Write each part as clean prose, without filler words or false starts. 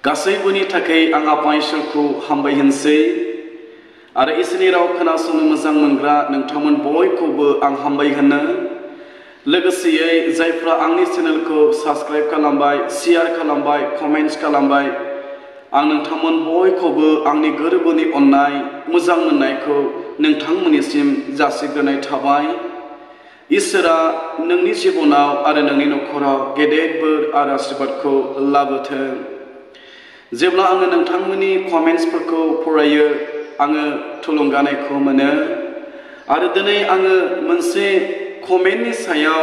गासैबोनि थाखाय आं आफा इसोरखौ हामबाय होनसै आरो इसोरनि राव खोनासंनो मोजां मोनग्रा नोंथांमोन बयखौबो आं हामबाय होनो लोगोसेयै जायफ्रा आंनि चेनेलखौ साबस्क्राइब खालामबाय शेयार खालामबाय कमेन्ट्स खालामबाय आं नोंथांमोन बयखौबो आंनि गोरबोनि अननाय मोजां मोननायखौ नोंथांमोननिसिम जासिग्रोनाय थाबाय। इसोरा नोंनि जिबनाव आरो नोंनि नखराव गेदेर बोर आरो आशीर्बादखौ लाबोथों। जेब्ला आङो नोंथांमोननि कमेन्ट्सफोरखौ फरायो आङो थुलुंगानायखौ मोनो आरो दिनै आङो मोनसे कमेन्टनि सायाव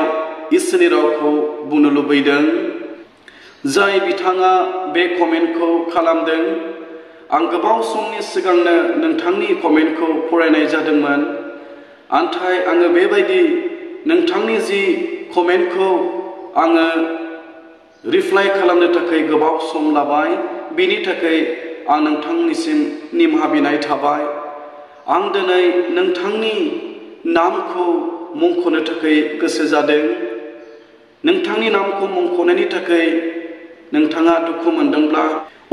इसोरनि रावखौ बुंनो लुबैदों। जाय बिथाङा बे कमेन्टखौ खालामदों आं गोबाव समनि सिगांनो नोंथांनि कमेन्टखौ फरायनाय जादोंमोन, नाथाय आङो बेबायदि नोंथांनि जि कमेन्टखौ आङो रिप्लाइ खालामनो थाखाय गोबाव सम लाबाय, बेनि थाखाय आं नोंथांनिसिम निमाहा बिनाय थाबाय। आं दिनै नोंथांनि नामखौ मुंख'नो थाखाय गोसो जादों। नोंथांनि नामखौ मुंख'नायनि थाखाय नोंथाङा दुखु मोनदोंब्ला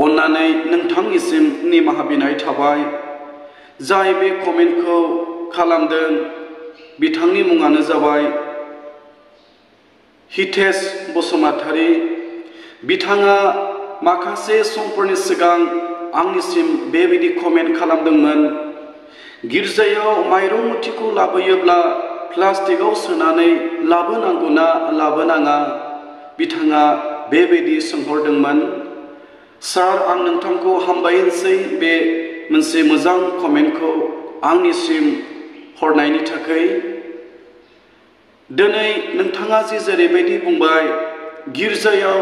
अन्नानै नोंथांनिसिम निमाहा बिनाय थाबाय। जाय बे कमेन्टखौ खालामदों बिथांनि मुङानो जाबाय हितेश बसुमतारी। बिथाङा माखासे समफोरनि सिगां आंनिसिम बेबायदि कमेन्ट खालामदोंमोन, गिर्जायाव माइरं मुथिखौ लाबोयोब्ला प्लास्टिकआव सोनानै लाबोनांगौना लाबोनाङा? बिथाङा बेबायदि सोंहरदोंमोन। सार, आं नोंथांखौ हामबाय होनसै बे मोनसे मोजां कमेन्टखौ आंनिसिम हरनायनि थाखाय। दिनै नोंथाङा जेरैबायदि बुंबाय गिर्जायाव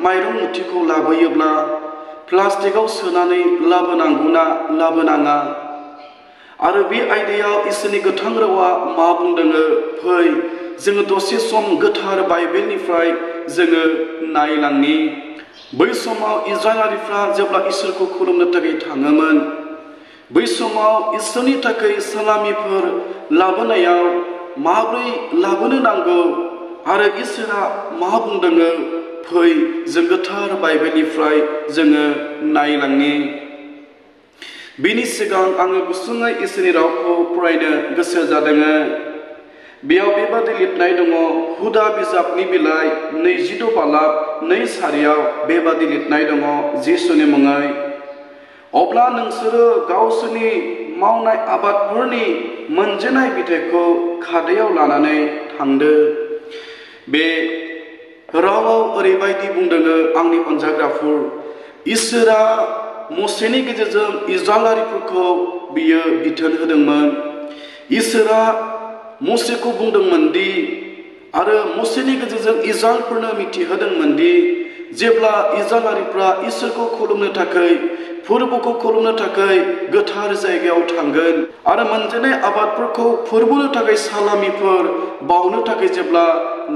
माइरं मुथिखौ लाबोयोब्ला प्लास्टिकआव सोनानै लाबोनांगौना लाबोनाङा आरो बे आयदायाव इसोरनि गोथां रावा मा बुंदों फै जोङो दसे सम गोथार बाइबेलनिफ्राय जोङो नायलांनि। बै समाव इजराइलारिफ्रा जेब्ला इसोरखौ खुलुमनो थाखाय थाङोमोन, बै समाव इसोरनि थाखाय सालामिफोर लाबोनायाव माब्रै लाबोनो नांगौ आरो इसोरा मा बुंदों फै जों गोथार बाइबेलनिफ्राय जोङो नायलांनि। बिनि सिगां आङो गुसुङै इसोरनि रावखौ फरायनो गोसो जादों। बेयाव बेबादि लिरनाय दङ, हुदा बिजाबनि बिलाइ 26 बालाब 2 सारियाव बेबादि लिरनाय दङ जिसुनि मुङै, अब्ला नोंसोरो गावसोरनि मावनाय आबादफोरनि मोनजेनाय बिथाइखौ खादायाव लानानै थांदो। बे रावाव ओरैबायदि बुंदों आंनि अनजाग्राफोर, इसोरा मसेनि गेजेरजों इजराइलारिफोरखौ बियो बिथोन होदोंमोन। इसोरा मसेखौ बुंदोंमोन दि आरो मसेनि गेजेरजों इजराइलफोरनो मिथिहोदोंमोन दि जेब्ला इजराइलारिफ्रा इसोरखौ खुलुमनो थाखाय फोरबोखौ खुलुमनो थाखाय गोथार जायगायाव थांगोन आरो मोनजेनाय आबादफोरखौ फोरबोनो थाखाय सालामिफोर बावनो थाखाय जेब्ला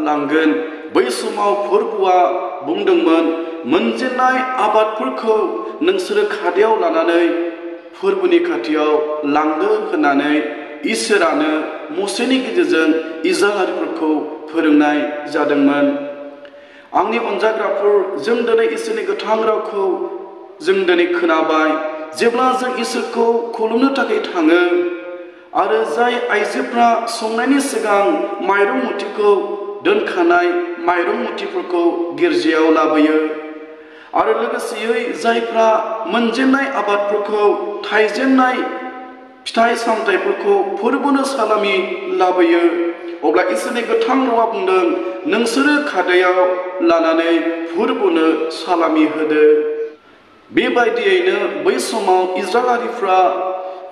लांगोन, बै समाव फोरबोआ बुंदोंमोन मोनजेनाय आबादफोरखौ नोंसोरो खादायाव लानानै फोरबोनि खाथियाव लांदो होननानै इसोरानो मसेनि गेजेरजों इजराइलारिफोरखौ फोरोंनाय जादोंमोन। आंनि अनजाग्राफोर, जों दिनै इसोरनि गोथां रावखौ जों दिनै खोनाबाय। जेब्ला जों इसोरखौ खुलुमनो थाखाय थाङो आरो जाय आइजोफ्रा संनायनि सिगां माइरं मुथिखौ दोनखानाय माइरं मुथिफोरखौ गिर्जायाव लाबोयो आरो लोगोसेयै जायफ्रा मोनजेननाय आबादफोरखौ थाइजेननाय फिथाइ सामथाइफोरखौ फोरबोनो सालामि लाबोयो, अब्ला इसोरनि गोथां रावा बुंदों नोंसोरो खादायाव लानानै फोरबोनो सालामि होदो। बेबायदियैनो बै समाव इजराइलारिफ्रा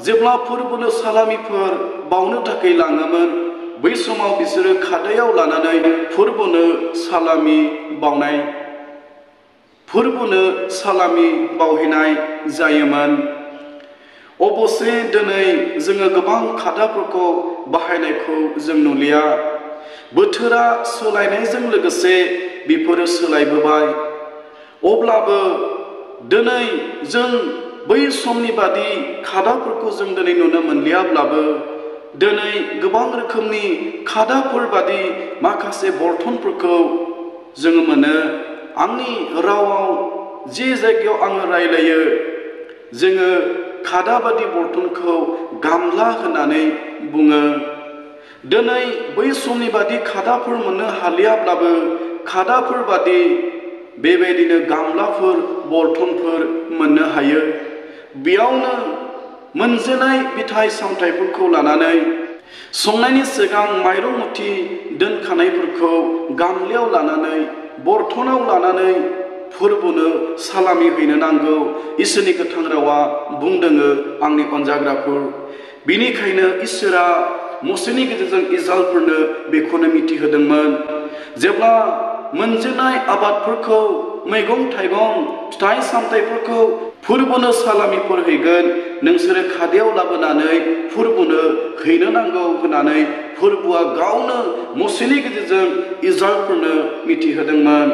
जेब्ला फोरबोनो सालामिफोर बावनो थाखाय लाङोमोन, बै समाव बिसोरो खादायाव लानानै फोरबोनो सालामि बावहैनाय जायोमोन। अबसे दिनै जोङो गोबां खादाफोरखौ बाहायनायखौ जों नुलिया। बोथोरा सोलायनायजों लोगोसे बेफोरो सोलायबोबाय। अब्लाबो दिनै जों बै समनि बादि खादाफोरखौ जों दिनै नुनो मोनलियाब्लाबो दिनै गोबां रोखोमनि खादाफोर बादि माखासे बर्तनफोरखौ जोङो मोनो। आंनि रावाव जि जायगायाव आङो रायलायो जोङो खादा बादि बर्तनखौ गामला होननानै बुङो। दिनै बै समनि बादि खादाफोर मोननो हालियाब्लाबो खादाफोर बादि बेबायदिनो गामलाफोर बर्तनफोर मोननो हायो। बेयावनो मोनजेनाय फिथाइ सामथाइफोरखौ लानानै संनायनि सिगां माइरं मुथि दोनखानायफोरखौ गामलायाव लानानै बर्तनाव लानानै फोरबोनो सालामि हैनो नांगौ। इसोरनि गोथां रावा बुंदोङो आंनि अनजाग्राफोर। बिनिखायनो इसोरा मसेनि गेजेरजों इस्राएलफोरनो बेखौनो मिथिहोदोंमोन। जेब्ला मोनजेनाय आबादफोरखौ मैगं थाइगं फिथाइ सामथाइफोरखौ फोरबोनो सालामिफोर हैगोन नोंसोरो खादायाव लाबोनानै फोरबोनो हैनो नांगौ होननानै फोरबोआ गावनो मसेनि गेजेरजों इस्राएलफोरनो मिथिहोदोंमोन।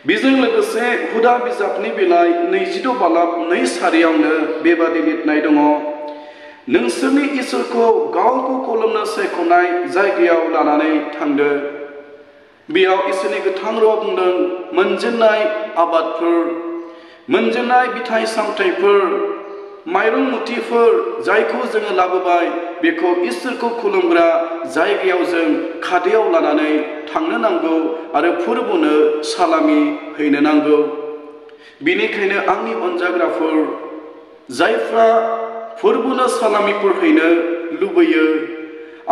बेजों लोगोसे हुदा बिजाबनि बिलाइ 22 बालाब 2 सारियावनो बेबादि लिरनाय दङ। नोंसोरनि इसोरखौ गावखौ खुलुमनो सायख'नाय जायगायाव लानानै थांदो। बेयाव इसोरनि गोथां रावा बुंदों मोनजेनाय आबादफोर मोनजेनाय फिथाइ सामथाइफोर माइरं मुथिफोर जायखौ जोङो लाबोबाय बेखौ इसोरखौ खुलुमग्रा जायगायाव जों खादायाव लानानै थांनो नांगौ आरो फोरबोनो सालामि हैनो नांगौ। बिनिखायनो आंनि अनजाग्राफोर जायफ्रा फोरबोनो सालामिफोर हैनो लुबैयो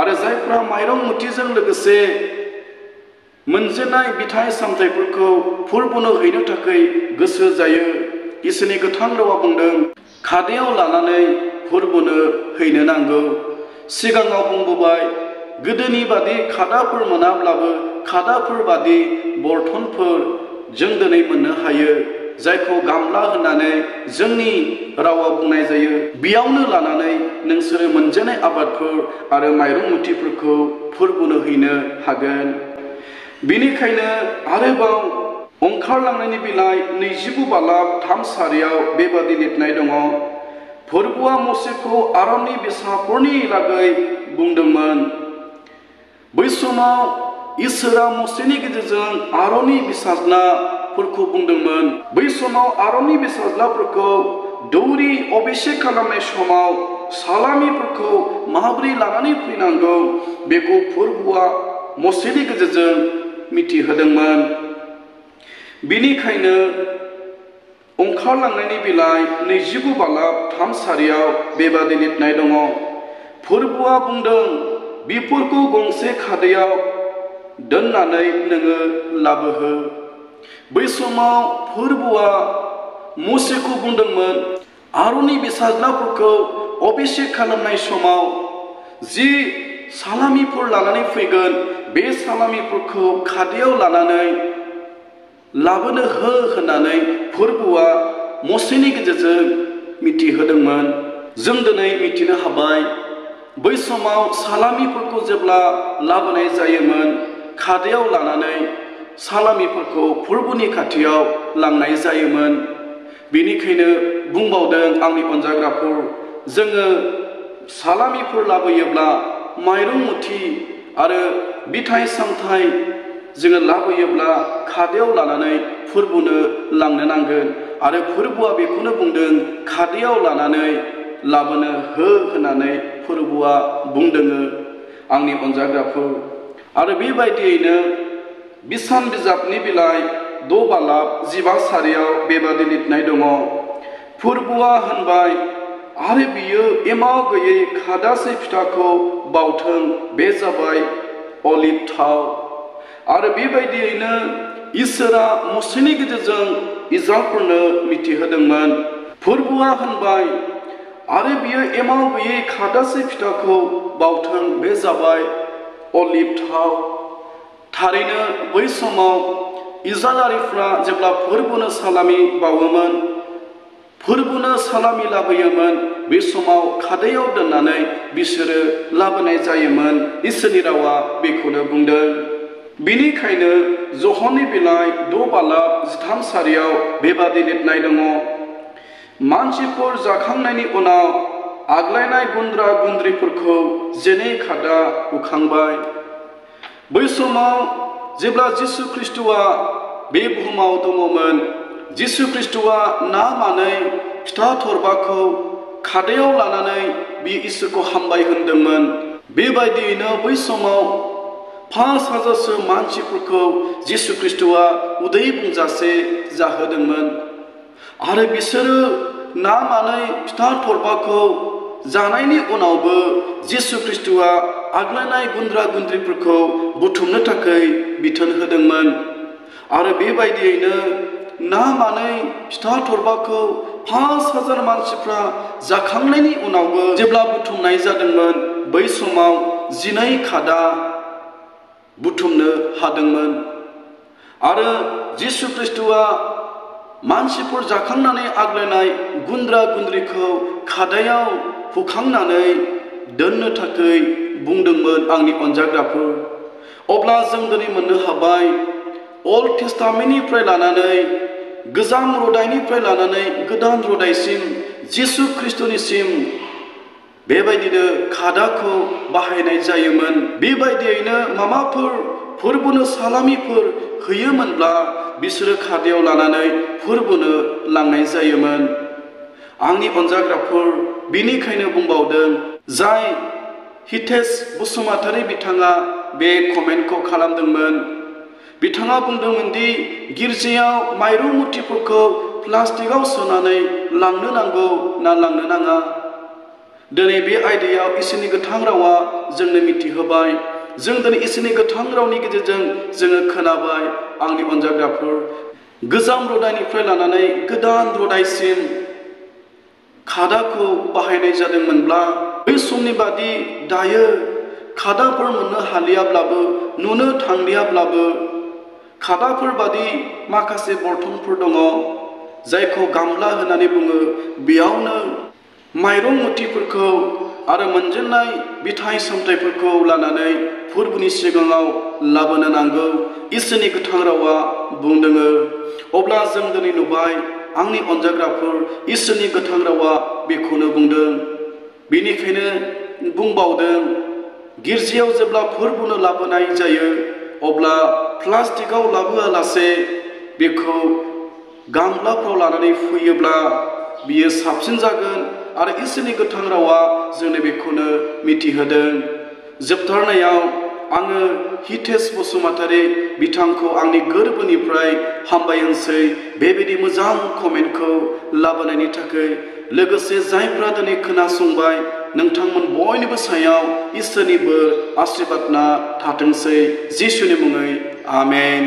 आरो जायफ्रा माइरं मुथिजों लोगोसे मोनजेनाय फिथाइ सामथाइफोरखौ फोरबोनो हैनो थाखाय गोसो जायो इसोरनि गोथां रावा बुंदों खादायाव लानानै फोरबोनो हैनो नांगौ। सिगाङाव बुंबोबाय गोदोनि बादि खादाफोर मोनाब्लाबो खादाफोर बादि बर्तनफोर जों दिनै मोननो हायो जायखौ गामला होननानै जोंनि रावाव बुंनाय जायो। बेयावनो लानानै नोंसोरो मोनजेनाय आबादफोर आरो माइरं मुथिफोरखौ फोरबोनो हैनो हागोन। बिनिखायनो आरोबाव ओंखारलांनायनि बिलाइ 29 बालाब 3 सारियाव बेबादि लिरनाय दङ। फोरबोआ मसेखौ आरननि बिसाफोरनि लागै बुंदोंमोन। बै समाव इसोरा मसेनि गेजेरजों आरननि बिसाज्लाफोरखौ बुंदोंमोन। बै समाव आरननि बिसाज्लाफोरखौ दौरि अभिषेक खालामनाय समाव सालामिफोरखौ माबोरै लानानै फैनांगौ बेखौ फोरबोआ मसेनि गेजेरजों मिथिहोदोंमोन। बिनिखायनो ओंखारलांनायनि बिलाइ 29 बालाब 3 सारियाव बेबादि लिरनाय दङ। फोरबोआ बुंदों बेफोरखौ गंसे खादायाव दोननानै नोङो लाबोहो। बै समाव फोरबोआ मसेखौ बुंदोंमोन आरननि बिसाज्लाफोरखौ अभिषेक खालामनाय समाव जि सालामिफोर लानानै फैगोन बे सालामिफोरखौ खादायाव लानानै लाबोनो हो होननानै फोरबोआ मसेनि गेजेरजों मिथिहोदोंमोन। जों दिनै मिथिनो हाबाय बै समाव सालामिफोरखौ जेब्ला लाबोनाय जायोमोन खादायाव लानानै सालामिफोरखौ फोरबोनि खाथियाव लांनाय जायोमोन। बेनिखायनो बुंबावदों आंनि अनजाग्राफोर जोङो सालामिफोर लाबोयोब्ला माइरं मुथि आरो फिथाइ सामथाइ जोङो लाबोयोब्ला खादायाव लानानै फोरबोनो लांनो नांगोन आरो फोरबोआ बेखौनो बुंदों खादायाव लानानै लाबोनो हो होननानै फोरबोआ बुंदोङो आंनि अनजाग्राफोर। आरो बेबायदियैनो बिसान बिजाबनि बिलाइ 6 बालाब 15 सारियाव बेबादि लिरनाय दङ। फोरबोआ होनबाय आरो बियो एमाव गैयै खादासे फिथाखौ बावथों बे जाबाय अलिभ थाव। आरो बेबायदियैनो इसोरा मसेनि गेजेरजों इस्राएलफोरनो मिथिहोदोंमोन। फोरबोआ होनबाय आरो बियो एमाव गैयै खादासे फिथाखौ बावथों बे जाबाय अलिभ थाव। थारैनो बै समाव इस्राएलारिफ्रा जेब्ला फोरबोनो सालामि बावोमोन फोरबोनो सालामि लाबोयोमोन बे समाव खादायाव दोननानै बिसोरो लाबोनाय जायोमोन। इसोरनि रावा बेखौनो बुंदों। बिनिखायनो जहननि बिलाइ 6 बालाब 13 सारियाव बेबादि लिरनाय दङ। मानसिफोर जाखांनायनि उनाव आग्लायनाय गुन्द्रा गुन्द्रिफोरखौ जेनै खादा हुखांबाय। बै समाव जेब्ला जिसु ख्रिस्ट'आ बे बुहुमाव दङमोन जिसु ख्रिस्टआ ना मानै फिथा थरबाखौ खादायाव लानानै बि इसोरखौ हामबाय होनदोंमोन। बेबायदियैनो बै समाव 5,000सो मानसिफोरखौ जिसु ख्रिस्टआ उदै बुंजासे जाहोदोंमोन। आरो बिसोरो ना मानै फिथा थरबाखौ जानायनि उनावबो जिसु ख्रिस्टआ आग्लायनाय गुन्द्रा गुन्द्रिफोरखौ बुथुमनो थाखाय बिथोन होदोंमोन। आरो बेबायदियैनो ना मानै फिथा थरबाखौ 5,000 मानसिफ्रा जाखांनायनि उनावबो जेब्ला बुथुमनाय जादोंमोन, बै समाव 12 खादा बुथुमनो हादोंमोन। आरो जिसु ख्रिस्टआ मानसिफोर जाखांनानै आग्लायनाय गुन्द्रा गुन्द्रिखौ खादायाव हुखांनानै दोननो थाखाय बुंदोंमोन। आंनि अनजाग्राफोर, अब्ला जों दिनै मोननो हाबाय अल्ड टेस्टामेन्टनिफ्राय लानानै गोजाम रदाइनिफ्राय लानानै गोदान रदाइसिम जिसु ख्रिस्टनिसिम बेबायदिनो खादाखौ बाहायनाय जायोमोन। बेबायदियैनो माबाफोर फोरबोनो सालामिफोर होयोमोनब्ला बिसोरो खादायाव लानानै फोरबोनो लांनाय जायोमोन। आंनि अनजाग्राफोर, बिनिखायनो बुंबावदों, जाय हितेश बसुमतारी बिथाङा बे कमेन्टखौ खालामदोंमोन। बिथाङा बुंदोंमोन दि गिर्जायाव माइरं मुथिफोरखौ प्लास्टिकआव सोनानै लांनो नांगौ ना लांनो नाङा। दिनै बे आयदायाव इसोरनि गोथां रावा जोंनो मिथिहोबाय। जों दिनै इसोरनि गोथां रावनि गेजेरजों जोङो खोनाबाय। आंनि अनजाग्राफोर, गोजाम रदाइनिफ्राय लानानै गोदान रदाइसिम खादाखौ बाहायनाय जादोंमोनब्ला बै समनि बादि दायो खादाफोर मोननो हालियाब्लाबो, नुनो थांलियाब्लाबो खादाफोर बादि माखासे बर्थनफोर दङ, जायखौ गामला होननानै बुङो। बेयावनो माइरं मुथिफोरखौ आरो मोनजेननाय बिथाइ सामथाइफोरखौ लानानै फोरबोनि सिगाङाव लाबोनो नांगौ, इसोरनि गोथां रावा बुंदोङो। अब्ला जों दिनै नुबाय, आंनि अनजाग्राफोर, इसोरनि गोथां रावा बेखौनो बुंदों। बेनिखायनो बुंबावदों, गिर्जायाव जेब्ला फोरबोनो लाबोनाय जायो, अब्ला प्लास्टिकआव लाबोआलासे बेखौ गामलाफ्राव लानानै फैयोब्ला बियो साबसिन जागोन। आरो इसोरनि गोथां रावा जोंनो बेखौनो मिथिहोदों। जोबथारनायाव आङो हितेश बसुमतारी बिथांखौ आंनि गोरबोनिफ्राय हामबाय होनसै बेबायदि मोजां कमेन्टखौ लाबोनायनि थाखाय। लोगोसे जायफ्रा दिनै खोनासंबाय, नोंथांमोन बयनिबो सायाव इसोरनिबो आशीर्बादना थाथोंसै। जिसुनि मुङै आमेन।